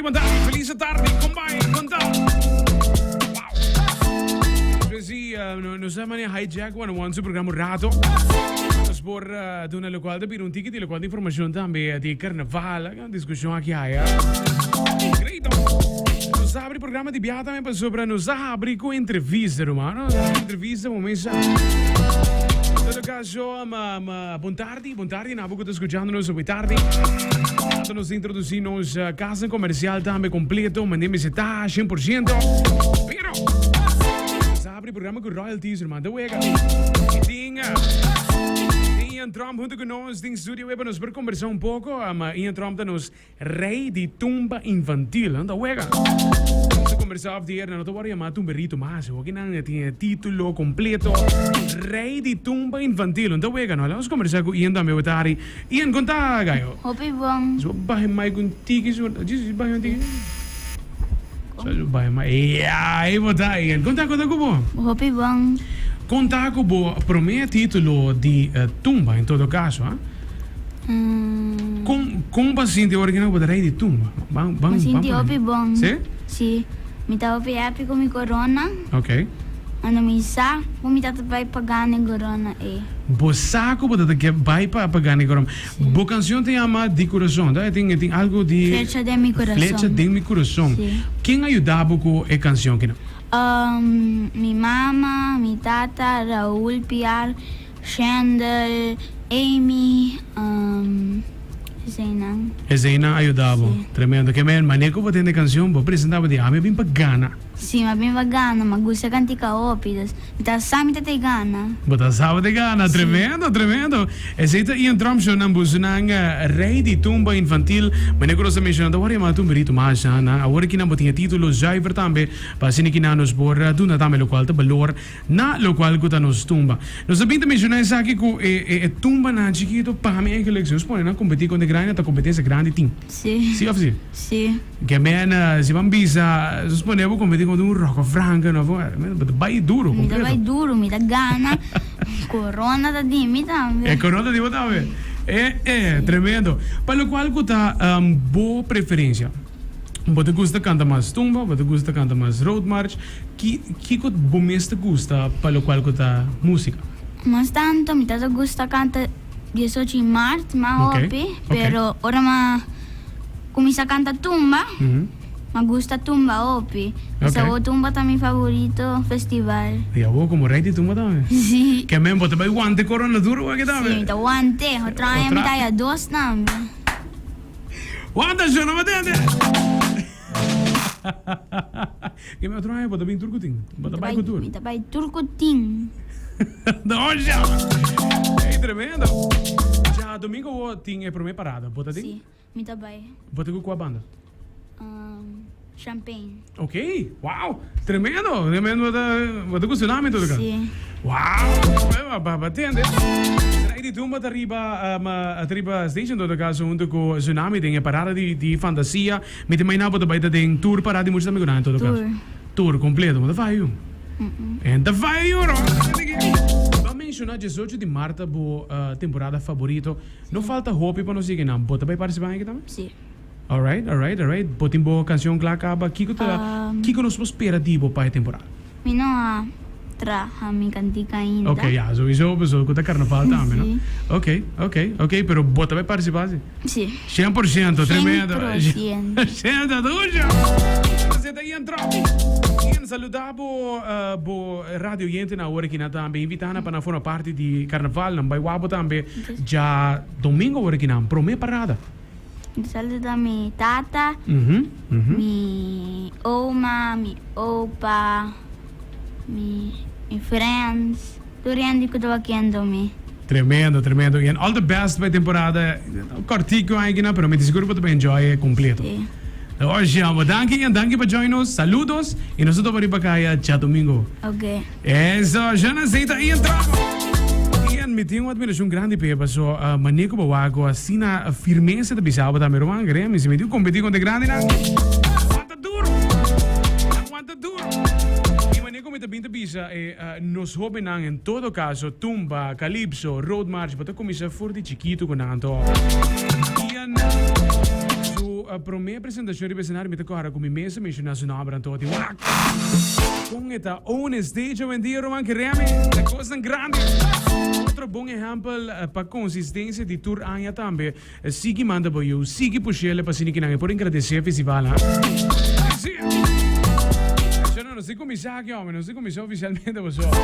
tardi, bon tardi. Feliz tardi. Kon bai? Kon ta? Wow. Despues di nos a mane hijack one one su programa un rato. Nos por duna locual ta bira un tiki di locual di informacion tambe di carnaval. Un discusion aki haya. Great. Nos a habri programa di biaha tambe pasobra nos a habri cu entrevista, rumano. Entrevista momesa. En todo caso, ma, ma, bon tardi, bon tardi na bo cu ta escuchando nos hopi tardi. Anto nos introduci nos casa comercial tambe completo, mande mester ta 100%. Pero, nos a habri programa cu royalties, ruman. Ta wega. Y tin, tin Ian Tromp hunto cu nos den studio pa nos por conversa un poco. Ma Ian Tromp ta nos rey di tumba infantil. Anda wega. Nos a conversa off the air, nan no ta worde yama tumberito mas. Hoki nan tin e titulo completo. Rey di tumba infantil. Anda wega no. Nos conversa cu Ian tambe awetari. Ian, con ta gayo? Hopi bon. So bahe mic un tiki. So, just bahe un tiki. So bahe mic. Ya, ahí bo ta Ian. Con ta, con ta cu bo? Hopi bon. Con ta cu bo prome titulo di tumba en todo caso, ha? Con con bo a sinti ora ki bo ta rey di tumba? Ban ban Mi sinti ban hopi bon. Si? Si. Mi ta hopi happy cu mi corona. Ok. Ando mi sa cu mi ta ta bay pa gana e corona ey. Bo sa cu bo ta ta ke bay pa pa gana e corona. Si. Bo cancion ta yama Di Curason, ta? E tin e tin algo di. Flecha den mi curason. Flecha den mi curason. Si. Ken a yuda bo cu e cancion kina? Mi mama, mi tata, Raul Piar. Shendel, Amy, eseinan. Eseinan a yuda bo. Si. Tremendo. Ke men, manera ku bo tende e kanshon, bo presenta bo di, Ami a bin pa gana. Si, mi a bin pa gana. Mi a gusta kantika hopi, dus mi ta sa mi ta te gana. Bo ta sa bo te gana. Si. Tremendo, tremendo. Esei ta Ian Trump Show nan busunan rei di tumba infantil. Manera ku nos a menshona ta wòrdu yamá tumberito masha nan. Awor aki nan bo tin e titulo zuiver tambe pa asina ki nan nos por duna tambe lokual ta balor. Na locual cu ta nos tumba. Nos a bin ta menciona esaki cu e e tumbanan chikito pa mi eigenlijk si nos pone nan competi con de grandi ta competencia grandi tin. Si. Si of si? Si. Ke men si ban bisa nos pone bo competi con un Rocco Franken of bo ta bay duro Mi ta completo. bay duro, mi ta gana. Corona ta di mi tambe. E corona ta di bo tambe. E e tremendo. Pa locual cu ta bo preferencia. Bo ta gusta canta mas tumba, bo ta gusta canta mas roadmarch. Ki kiko bo mes ta gusta pa locual cu ta musica? Mas tanto mi ta ta gusta canta diesocho di maart mas Ok, hopi, ok. pero ora mi cuminsa canta tumba, mi gusta tumba hopi. Ok. Pasobra tumba ta mi favorito festival. Y abo como rey di tumba tambe? Si. Ke men bo ta bay wante corona duro aki tambe? Si, mi ta wante. Otro aña mi ta haya dos tambe. Wanta yo no me tende. Ke mi otro aña bo ta bin tur ku tin. Bo ta bai ku tur. Mi ta bai tur ku tin. Dosha. Ey tremendo. Ja domingo wo tin e prome parada. Bo ta tin? Si, mi ta bai. Bo ta ku kua banda? Champagne. Ok, wow, tremendo, tremendo, bo ta, bo ta ku tsunami todo ka. Sí. Wow, ba, ba tende. Rey di Tumba ta riba, um, ta riba stage en todo caso hunto ku Tsunami den e parada di, di fantasia. Mi ta imagina bo ta bai ta den tur parada di mucha tambe ku nan en todo caso. Tur. Tur completo, bo ta faya yu. En ta faya yu, no. Bo a menciona diesocho di maart ta bo temporada favorito. No falta hopi pa nos yega nan. Bo ta bai participa aki tambe? Sí. Alright, alright, alright. Bo tin bo cancion cla caba. Kico ta, kico nos por spera di bo pa e temporada? Mi no a traha mi cantica ainda. Ok, ya, sowieso, pasobra cu ta carnaval tambe, no? Si. Ok, ok, ok, pero bo ta bay participa si? Si. Cien por ciento, tremendo. Cien por ciento. Cien ta ducho. Entonces ta Ian Tromp. Ian, saluda bo, bo radio oyentenan awor aki nan tambe. Invita nan pa nan forma parti di carnaval. Nan bay wak bo tambe djadomingo awor aki nan. Prome parada. Mi ta saluda mi tata, mi oma, mi opa, mi friends, tur hende ku ta wakiendo mi. Tremendo, tremendo. Y all the best pa e temporada. Kortico aikina, pero mi ta sigur bo ta bay enjoy e completo. Sí. Oshi amo. Danki Ian, danki pa join nos. Saludos y nos ta topa riba kaya djadomingo. Ok. Eso, Jana Zeta Ian Tromp. Ian, mi tin un admiracion grandi p'e paso mane cu bo wak cu asina firmeza ta bisa bo tambe ruman kere mi si mi tin cu competi contra e grandinan aguanta duro aguanta duro y mane cu mi ta bin ta bisa e nos hobennan en todo caso tumba, calypso, road march bo ta cuminsa for di chikito cu nan anto Ian. Su prome presentacion riba escenario mi ta corda cu mi mes a menciona su nomber anto di wak. Con e ta own e stage awendia ruman keremi ta cosnan grandi. Otro bon ehempel pa consistencia di tur aña tambe. Sigui manda bo yu, sigui pushele pa asina kinan e por engradece e festival ha. Si. Nos tin cuminsa aki hombre, nos tin cuminsa oficialmente paso.